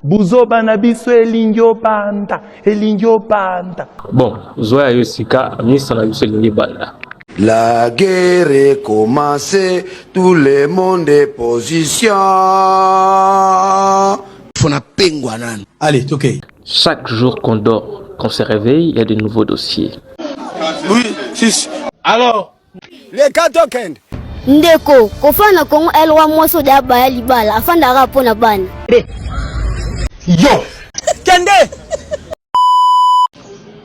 Buzoba na biso elingi obanda, elingi obanda. Bon, zwa ya yo sika, misa na biso elingi ebanda. La guerre est commencée, tout le monde est position. Fona pengwa nanu. Allez, tokei. Chaque jour qu'on dort, qu'on se réveille, il y a de nouveaux dossiers. Oui, si. Alors, Les cas tokende. Ndeko, kofanda na Congo el roi mwasi oyo deya baya libala afandaka mpo na bana. Yo. Kende.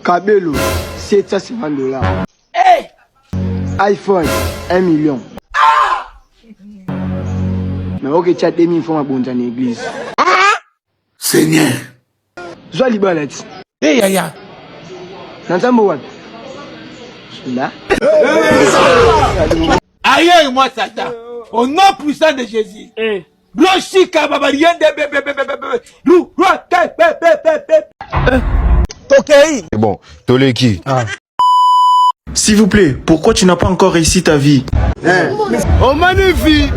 Kabelo 750 dollars. Hey! iPhone 1 million. Ah! Mais ok, tu as 2000 francs mabonza na église. Ah! Seigneur. Zwa libala ti. Hey yaya. Na nzambe wapi? La. Aïe moi Satan. Au nom puissant de Jésus. Eh. Bloshika babariende be be be be be. Lu roi te be be be be. Tokei. Bon, toleki. Ah. S'il vous plaît, pourquoi tu n'as pas encore réussi ta vie? Eh. Omoni vie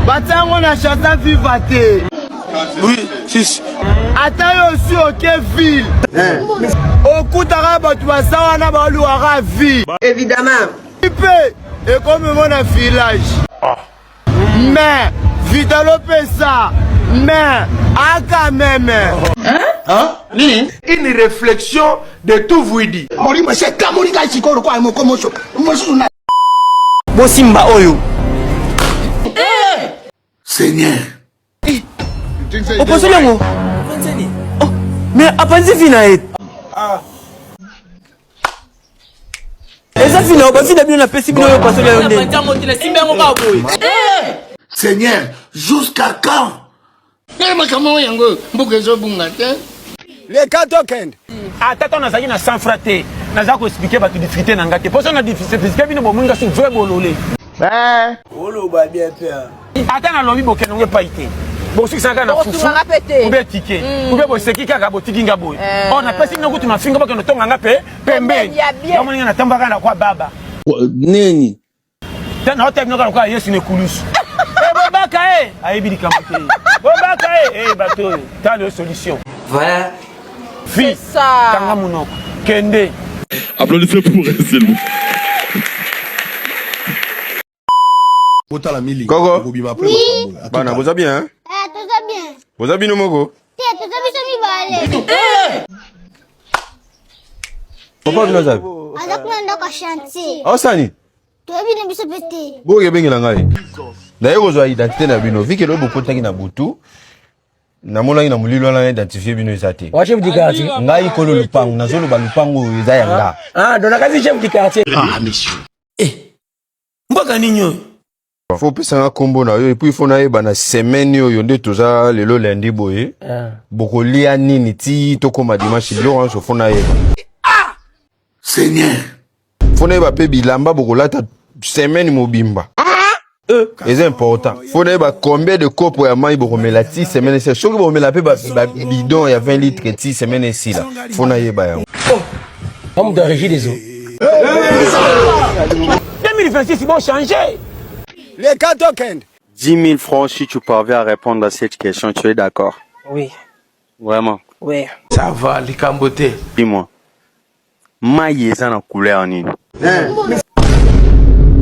batia yango na chanson viva te. Oui, si. Ata yo osi oke ville. Eh. Okutaka bato baza wana baluwaka vie. Évidemment. Mpe ekomi mo na village. Ah. Mais vitalo pesa mais aka meme. Hein? Hein? Nini? Une réflexion de tout vuidi. Molimo esi ekamoli ngai sikoyo lokola moko moso mosusu na bosimba oyo. Eh! Seigneur. Eh! Opposoli yango? Oh, mais apanzi vi na ye. Ah. Eza vi na yo, bavi na bino napesi bino oyo opasoli yo nde. Seigneur, jusqu'à quand? Tala makambo oyo yango mboka ezobunga te. Leka tokende. Ata ntango nazalaki na 100 francs te, naza ko expliquer bato difficulté na nga te. Mpo soki na expliquer bino bomoni nga su vrai bolole. Eh. Oloba bien père. Ata nalobi bokende ngo epai te. Bosukisaka kaka na fufu oubien ticket mm. oubien boseki kaka botiki nga boye. Eh. Oh napesi bino kutu mafinga bokende tonga nga pe pembeni. Yango nga natambaka na kwa baba. Nini? Naotala bino kaka lokola Yesu na ekulusu. Eh, bobaka ye ayebi likambo te. Bobaka ye eh, bato oyo tala yo solution. Voilà. Fille, kanga monoko. Kende. Applaudissez pour elle, s'il vous plaît. Botala mili. Koko. Okobima après makambo. À tout Bana, à boza bien, hein? Eh, toza bien. Boza bino moko? Te, toza biso mibale. Papa bino aza wapi? Aza kuna ndako ya chantier. Aosani? Toyebi na biso pe te. Boke ebengela ngai. Naye kozwa identité na bino. Vike lobi bokotaki na butu. Namonaki na molili wana na identifie bino eza te. Wa chef du quartier. Ngai kolo lupango, nazoloba lupango oyo eza ya nga. Ah, donc nakasi chef du quartier. Ah, monsieur. Eh. Mboka nini oyo? Faut opesa nga kombo na yo et puis faut nayeba na semaine oyo nde toza lelo lundi boye. Ah. Bokolia nini ti tokoma dimanche biloko nyonso faut nayeba. Ah! Seigneur. Faut nayeba pe bilamba bokolata semaine mobimba. Euh. Eza important. Faut nayeba combien de kopo ya mai bokomela ti semaine esila. Soki bokomela pe ba, ba bidon ya 20 litres ti semaine esila. Faut nayeba yango. Oh. Homme de régie des eaux. 2026 bon changer. Leka tokende. 10 000 francs si tu parviens à répondre à cette question, tu es d'accord? Oui. Vraiment? Oui. Ça va, likambo te. Dis-moi. Mai eza na couleur nini?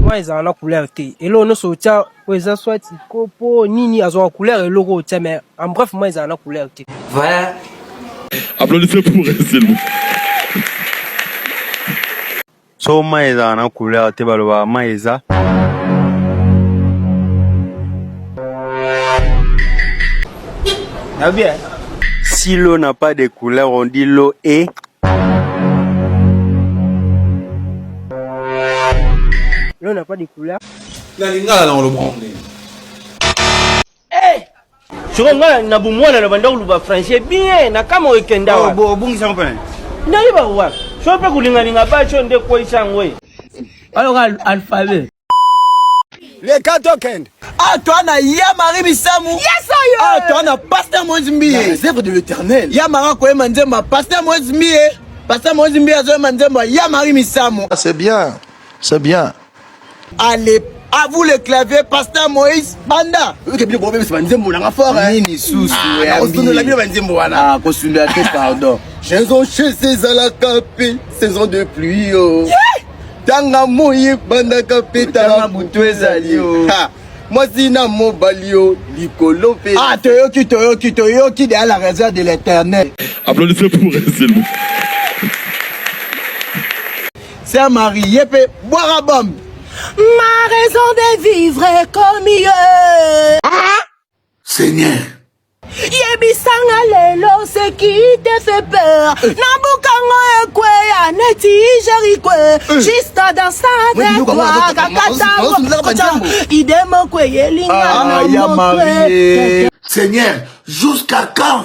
Mai ezala na couleur te. Eloko nyonso otya oyo eza soit kopo nini azwaka couleur eloko otya mais en bref mai ezala na couleur te. Voilà. Applaudissez pour elle, s'il vous plaît. So mai ezala na couleur te balobaka mai eza Na bien. Si l'eau n'a pas de couleur, on dit l'eau est L'eau n'a pas de couleur. Na lingala na oloba ndenge. Hey! Soko nga na bomwana na banda koloba français bien na kama ekenda wapi? Oh, obungisa ngo pene. Nayeba wapi? Soko mpe kolingalinga basi oyo nde ekweyisa yango ye. Oyoka alphabet. Leka tokende. Ah, toi na ya Marie Misamu. Yes, oyo. Ah, toi na Pasteur Moïse Mbiye. Les œuvres de l'Éternel. Ya Marie koyema nzembo ya Pasteur Moïse Mbiye. Pasteur Moïse Mbiye azoyema nzembo ya Marie Misamu. Ah, c'est bien. C'est bien. Allez. À vous le clavier, Pasteur Moïse Banda. Oyoki bino bobebisa banzembo nanga fort. Nini susu Nakosundola bino banzembo wana. Ah, kosundola te pardon. Saison chez ezalaka mpe saison de pluie yo. Tanga moi ebandaka mpe tanga butu ezali yo. Mwasi na mobali yo likolo mpe. Ah, toyoki toyoki toyoki de la réserve de l'éternel. Applaudissez pour elle, s'il vous plaît. Sœur Marie, ye mpe bwaka bombe. Ma raison de vivre est comme ye. Seigneur. Yebisanga lelo ce qui te fait peur. Nabukango ekweya neti Jericho. Juste dans avec toi kaka ide moko eyelinga Ah, na ya mokwe. Marie. Seigneur, jusqu'à quand?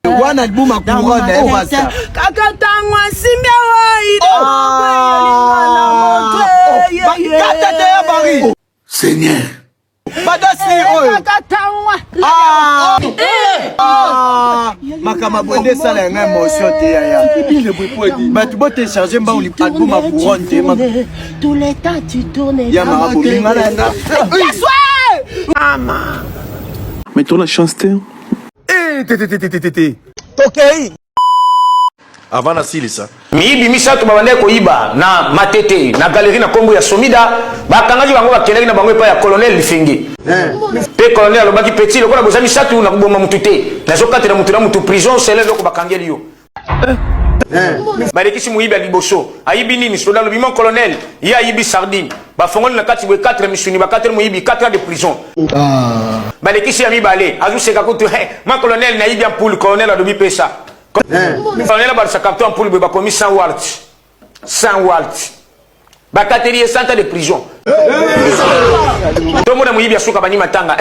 Wana album couronne eh, pasteur. Kaka ntango asimbi awa ide moko eyelinga na mokwe. Kata te ya Marie. Seigneur. Badasi oyo. Kaka ntango Ah! Ah! makambo boye nde esala yanga émotion te yaya bato botecharge mbangu album ya couronne te Tout le temps tu tournes ya maka bominga na yanga. Mais toi, la chance, t'es. Tokei. Avant nasilisa. Miyibi misato babandaki koyiba na Matete na galerie na kombo ya Somida, bakangaki bango, bakendaki na bango epai ya colonel Lifenge. Pe colonel alobaki: petit, lokola boza misato, na koboma mutu te, nazokatela mutu na mutu prison selon eloko bakangeli yo. Balekisi moyibi ya liboso. Ayibi nini? Soda alobi: mon colonel, ye ayibi sardine. Bafongoli na kati boye 4 misuni, bakateli moyibi 4 ans de prison. Balekisi ya mibale, azoseka kutu: mon colonel, nayibi ampoule. Colonel alobi: pesa. Colonel abalisa carton ampoule boye, bakomi 100 watts, 100 watts. Bakateli ye 100 ans de prison. Tomona moyibi asuka bani matanga: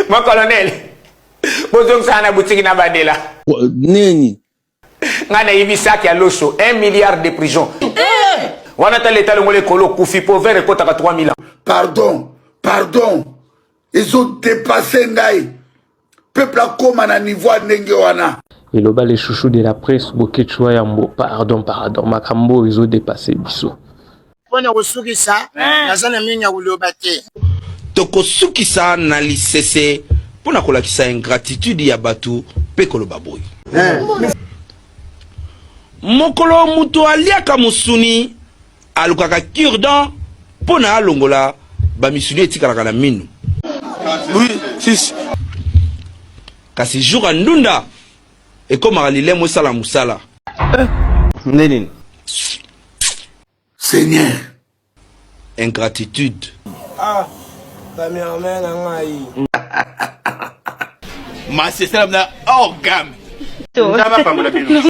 mon colonel, bozongisaka na butiki na bandela. Nini? Ngai nayibi saki ya loso. 1 milliard de prison wana, ta leta longola ekolo, okufi po vere ekotaka 3000 ans. Pardon, pardon, ezodépasser ngai. Peuple akóma na niveau ya ndenge wana. Eloba les chouchous de la presse, Boketshu Yambo. Pardon, pardon, makambo ezodépasser biso. Mpona kosukisa, naza na mingi ya koloba te. Tokosukisa na lisese mpo na kolakisa ingratitude ya bato mpe koloba boye: mokolo moto aliaka mosuni, alukaka cure-dent mpo na alongola bamisuni etikalaka na minu. Oui, six. Kasi jour ya ndunda, ekomaka lilemo esala mosala. Nde nini? Seigneur. Ingratitude. Ah, cameraman na ngai. Masesela na hors gamme. Nzambe apambola bino.